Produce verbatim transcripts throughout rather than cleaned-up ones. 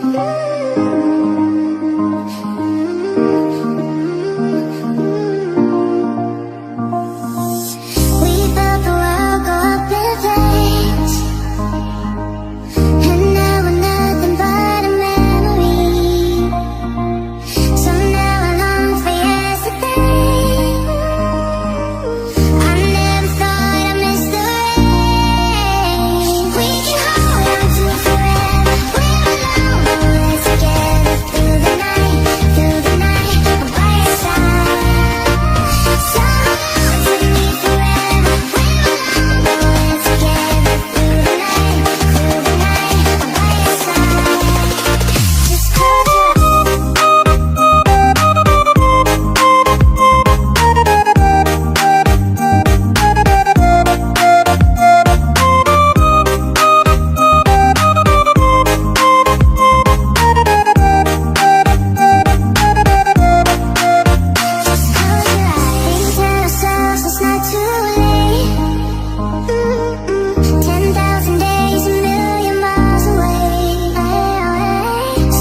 We felt the world go up in flames, and now we're nothing but a memory. So now I long for yesterday. I never thought I'd miss the rain. We can hold on to forever. We're alone, but we're together. Through the night, through the night, by your side. So hold on to me forever. We're alone, but we're together. Through the night, through the night, by your side. Just close your eyes. Just close your eyes. Think to yourself, it's not too late. Mm-mm. Ten thousand days, a million miles away.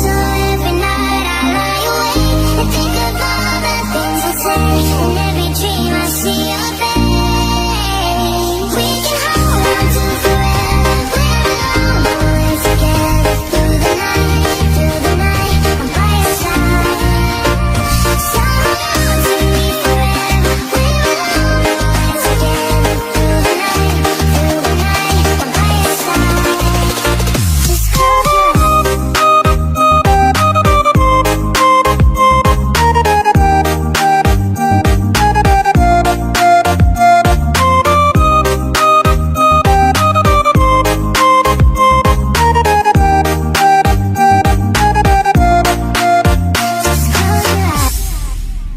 So every night I lie awake and think of all the things I say. In every dream I see your face. We can hold on to forever. We're alone, but we're together. Through the night, through the night, I'm by your side. So hold on to me forever. We're alone, but we're together. Through the night, through the night, I'm by your side. Just close your eyes.